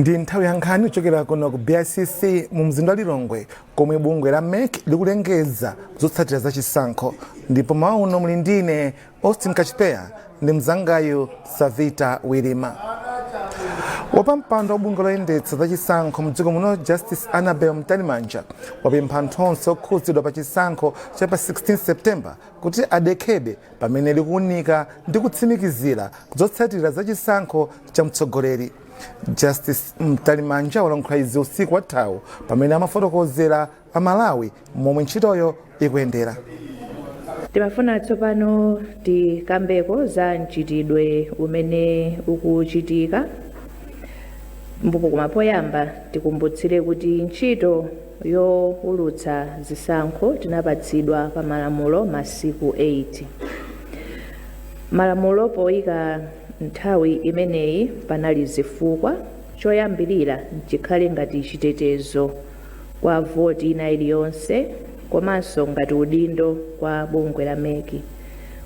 Ndi nthawi ya nkhani kuchokera kuno ku BICC mu mzinda wa Lilongwe, komwe bungwe la MEC likulengeza zotsatira za chisankho. Ndipo mmawa uno muli ndine Austin Kachipeya ndi mzangayu Savita Wilima. Wapampando wa bungwe loyendetsa za chisankho mdziko muno, Justice Annabel Mtalimanja, wapempha anthu onse okhudzidwa pa chisankho cha pa 16 September kuti adekhebe pamene likuwunika ndi kutsimikizira zotsatira za chisankho cha mtsogoleri. Justice Mtalimanja walankhula izi usiku wathawu pamene amafotokozera Amalawi momwe ntchitoyo ikuyendera. Timafuna tsopano tikambeko za mchitidwe umene ukuchitika mbupo, koma poyamba tikumbutsire kuti ntchito yowulutsa zisankho tinapatsidwa pa malamulo masiku 8. Malamulo poyika nthawi imeneyi panali zifukwa. Choyambirira, chikhale ngati chitetezo kwa voti ina iliyonse komanso ngati udindo kwa bungwe la MEC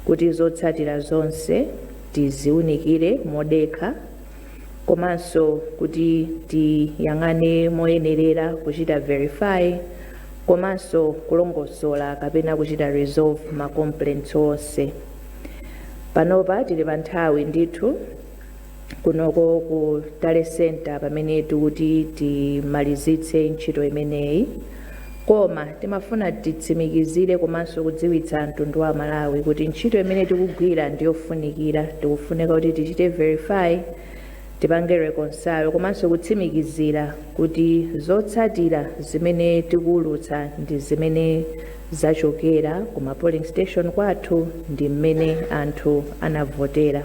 kuti zotsatira zonse tiziunikire modekha komanso kuti tiyang'ane moyenerera, kuchita verify komanso kulongosola kapena kuchita resolve ma complaints onse. Panopa tili pa nthawi ndithu kunoko ku tally center pamene tikuti timalizitse ntchito imeneyi, koma timafuna titsimikizire komanso kudziwitsa mtundu wa Malawi kuti ntchito imene tikugwira ndiyofunikira. Tikufunika kuti tichite verify, tipange reconcile komanso kutsimikizira kuti zotsatira zimene tikuwulutsa ndi zimene zachokera ku ma polling station kwathu ndi mmene anthu anavotera.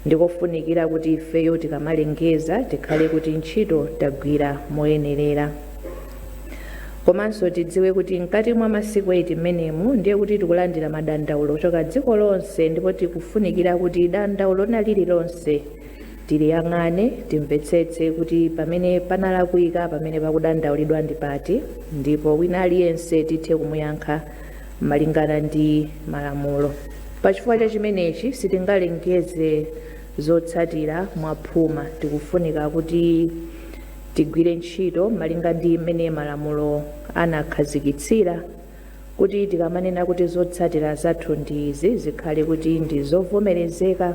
Ndikofunikira kuti ifeyo tikamalengeza tikhale kuti ntchito tagwira moyenerera, komanso tidziwe kuti mkati mwa masiku 8 mmenemu ndiye kuti tikulandira madandaulo kuchoka dziko lonse, ndipo tikufunikira kuti dandaulo lina lililonse tiliyang'ane, timvetsetse kuti pamene panalakwika, pamene pakudandaulidwa ndi pati, ndipo wina aliyense tithe kumuyankha malingana ndi malamulo. Pachifukwa cha chimenechi sitingalengeze zotsatira mwaphuma. Tikufunika kuti tigwire ntchito malinga ndi mmene malamulo anakhazikitsira, kuti tikamanena kuti zotsatira zathu ndi izi, zikhale kuti ndi zovomerezeka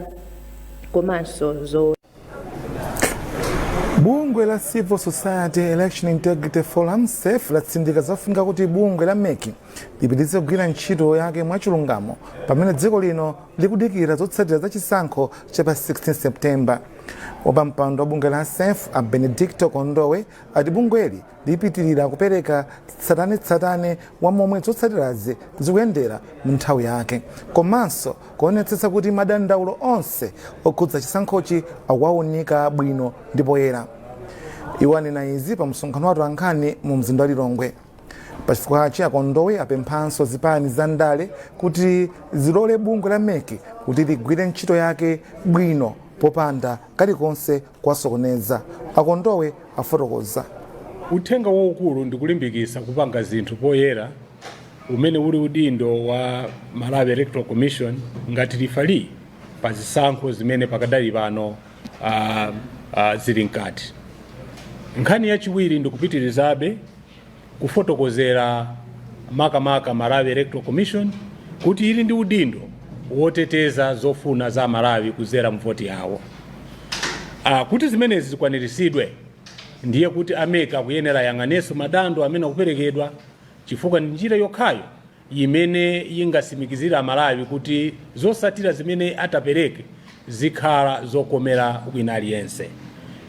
komanso zo Bungwe la Civil Society Election Integrity Forum, CSEIF, latsindika zofunika kuti bungwe la MEC lipitirize kugwira ntchito yake mwachilungamo pamene dziko lino likudikira zotsatira za chisankho cha pa 16 September. Wapampando wa bungwe la CSEIF, a Benedicto Kondowe, ati bungweli lipitirira kupereka tsatanetsatane wa momwe zotsatirazi zikuyendera mu nthawi yake komanso kuonetsetsa kuti madandaulo onse okhudza chisankhochi akuwaunika bwino ndi poyera. Iwo anena izi pa msonkhano wa atolankhani mu mzinda wa Lilongwe. Pachifukwachi, Akondowe apemphanso zipani za ndale kuti zilole bungwe la MEC kuti ligwire ntchito yake bwino popanda kalikonse kuwasokoneza. Akondowe afotokoza. Uthenga waukulu ndikulimbikitsa kupanga zinthu poyera, umene uli udindo wa Malawi Electoral Commission ngati referee pa zisankho zimene pakadali pano zili mkati. Nkhani yachiwiri ndikupitirizabe kufotokozera makamaka Malawi Electoral Commission kuti ili ndi udindo woteteza zofuna za Malawi kuzera mvoti yawo. Kuti zimenezi zikwaniritsidwe, ndiye kuti a MEC akuyenera ayang'anenso madando amene akuperekedwa, chifukwa ndi njira yokhayo imene ingatsimikizire Amalawi kuti zosatira zimene atapereke zikhala zokomera wina aliyense,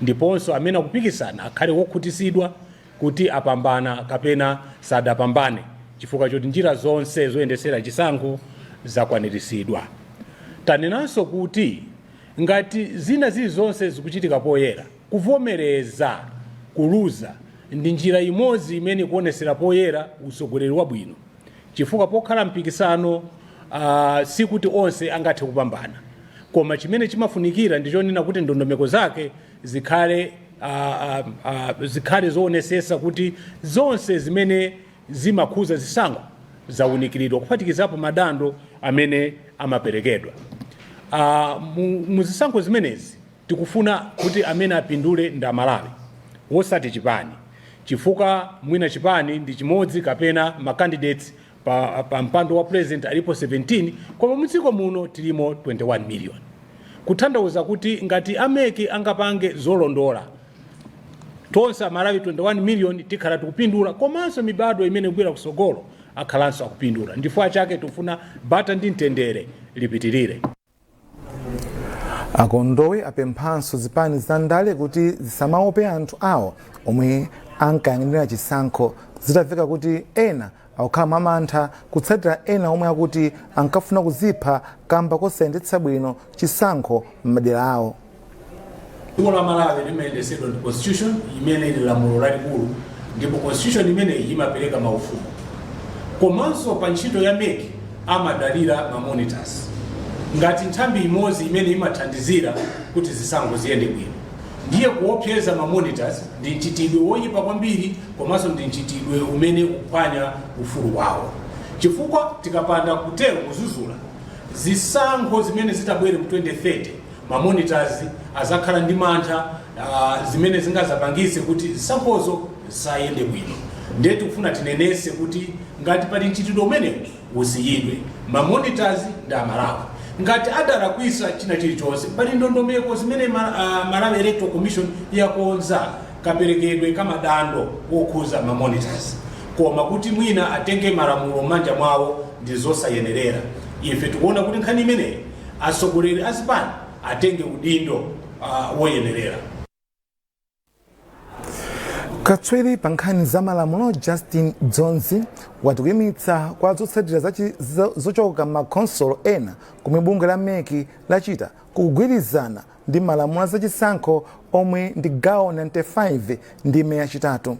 ndiponso amene akupikisana akhale wokhutitsidwa kuti apambana kapena sadapambane, chifukwa choti njira zonse zoyendesera chisankho zakwaniritsidwa. Tanenanso kuti ngati zina zilizonse zikuchitika poyera, kuvomereza kuluza ndi njira imodzi imene ikuonesera poyera utsogoleri wabwino, chifukwa pokhala mpikisano sikuti onse angathe kupambana, koma chimene chimafunikira ndi chonena kuti ndondomeko zake zikhale zoonesesa kuti zonse zimene zimakhuza zisankho zawunikiridwa, kuphatikizapo madando amene amaperekedwa mu zisankho zimenezi. Tikufuna kuti amene apindule ndi Amalawi, wosati chipani, chifukwa mwina chipani ndi chimodzi kapena ma candidates pa mpando wa president alipo 17, koma mudziko muno tilimo 21 million, kutanthauza kuti ngati a MEC angapange zolondola, tonse Amalawi 21 million tikhala tikupindula, komanso mibado imene ikubwera kusogolo akhalanso akupindula. Ndifukwa chake tikufuna bata ndi mtendere lipitirire. A Kondowe apemphanso zipani za ndale kuti zisamaope anthu awo omwe ankayang'anira chisankho, zitamveka kuti ena akukhala mwamantha kutsatira ena omwe akuti ankafuna kuzipha kamba kosayendetsa bwino chisankho m'madera awo. Dziko la Malawi limayendesedwa ndi constitution imene ili lamulo lalikulu, ndipo constitution imeneyi imapereka maufulu. Komanso pa ntchito ya MEC amadalira ma monitors ngati nthambi imodzi imene imathandizira kuti zisankho ziyende bwino. Ndiye kuopseza ma monitors ndi mchitidwe woyipa kwambiri, komanso ndi mchitidwe umene ukuphwanya ufulu wawo, chifukwa tikapanda kutero, kuzuzula zisankho zimene zitabwere mu 2030, ma monitors azakhala ndi mantha, zimene zingazapangise kuti zisankhozo zisayende bwino. Ndiye tikufuna tinenese kuti ngati pali mchitidwe umenewu, usiyidwe. Ma monitors ndi Amalawi. Ngati adalakwisa china chilichonse, pali ndondomeko zimene Malawi Electoral Commission yakonza kaperekedwe kamadando okhuza ma monitors, koma kuti mwina atenge malamulo m'manja mwawo ndi zosayenerera. Ife tikuona kuti nkhani imeneyi atsogoleri azipani atenge udindo woyenerera. Katswiri pa nkhani za malamulo Justin Dzonzi wati kuyimitsa kwa zotsatira zochoka m'makhonsolo ena komwe bungwe la MEC lachita kugwirizana ndi malamulo azachisankho omwe ndi gawo 95 ndime yachitatu.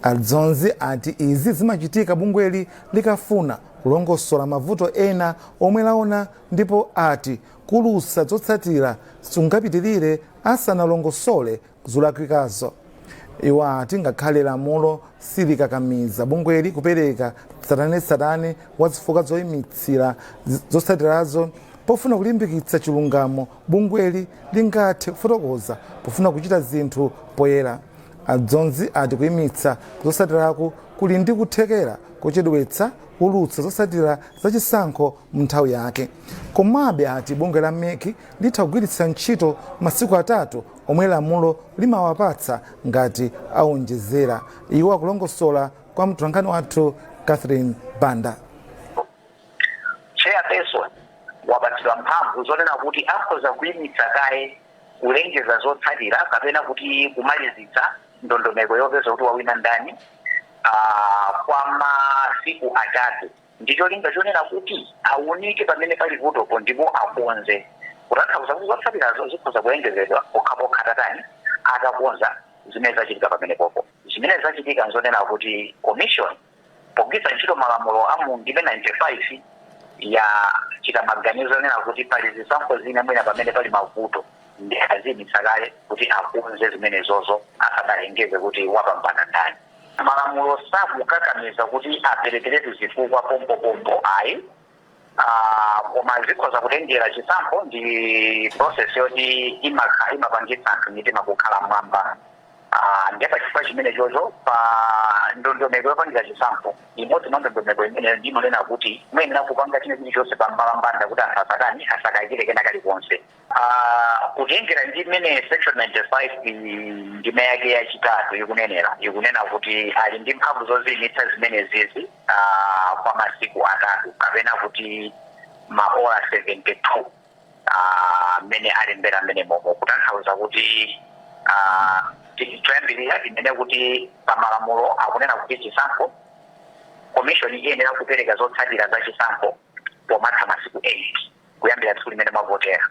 A Dzonzi ati izi zimachitika bungweli likafuna kulongosola mavuto ena omwe laona, ndipo ati kuulutsa zotsatira sikungapitirire asanalongosole zolakwikazo. Iwo ati ngakhale lamulo silikakamiza bungweli kupereka tsatanetsatane wa zifukwa zoyimitsira zotsatirazo, pofuna kulimbikitsa chilungamo bungweli lingathe kufotokoza pofuna kuchita zinthu poyera. A Dzonzi ati kuyimitsa zotsatiraku kuli ndi kuthekera kochedwetsa kuulutsa zotsatira zachisankho mu nthawi yake. Komabe ati bungwe la MEC litha kugwiritsa ntchito masiku 3 omwe lamulo limawapatsa ngati awonjezera. Iwo akulongosola kwa mtolankhani wathu Catherine Banda. Chairperson wapatsidwa mphamvu zonena kuti akhoza kuyimitsa kaye kulengeza zotsatira kapena kuti kumalizitsa ndondomeko yopeza kuti wawina ndani kwa masiku 3, ndi cholinga chonena kuti aunike pamene pali vutopo ndipo akonze, kutanthauza kuti zotsatirazo zikhoza kulengezedwa pokhapokha tatani, atakonza zimene zachitika pamenepopo. Zimene zachitika nzonena kuti commission pogwiritsa ntchito malamulo a mu ndime 95 yachita maganizo onena kuti pali zisankho zina mwina pamene pali mavuto, ndi aziyimitsa kale kuti akonze zimenezozo asanalengeze kuti wapambana ndani. Malamulo sakukakamiza kuti aperekeretu zifukwa pompopompo ayi, koma zikhoza kutengera chisankho ndi process yoti imapangitsa anthu mitima kukhala mwamba. Ndiye pachifukwa chimene chocho, pa ndondomeko yopangira chisankho, imodzi mwa ndondomeko imeneyo ndimanena kuti muyenera kupanga china chilichonse pa mbalambanda kuti anthu asatani, asakayikire kena kalikonse. Kutengera ndi mmene section 95 ndime yake yachitatu ikunenera, ikunena kuti ali ndi mphamvu zoziyimitsa zimenezizi kwa masiku 3 kapena kuti maola 72 mmene alembera mmene momo, kutanthauza kuti choyambirira imene kuti pamalamulo akunena kuti chisankho commission iyenera kupereka zotsatira za chisankho pomatha masiku 8 kuyambira tsiku limene mwavotera.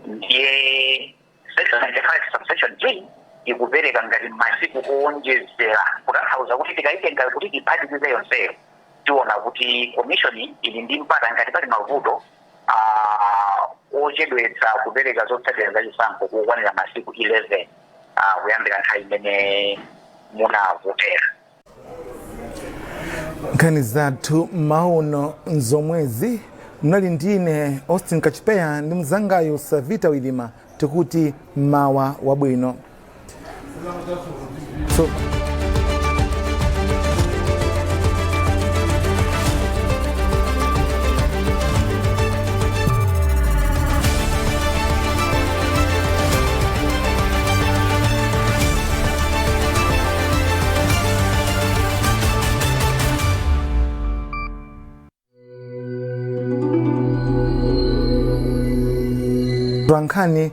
Ndiye section 95 subsection 3 ikupereka ngati masiku owonjezera, kutanthauza kuti tikayitenga kuti tiphatikize yonseyo, tiona kuti commission ili ndi mpata ngati pali mavuto ochedwetsa kupereka zotsatira za chisankho kukwanira masiku 11 kuyambira nthawi imene munavotera. Nkhani zathu mauno nzomwezi. Mnali ndine Austin Kachipeya ndi mzangayo Savita Wilima. Tikuti mawa wabwino. So, nkhani.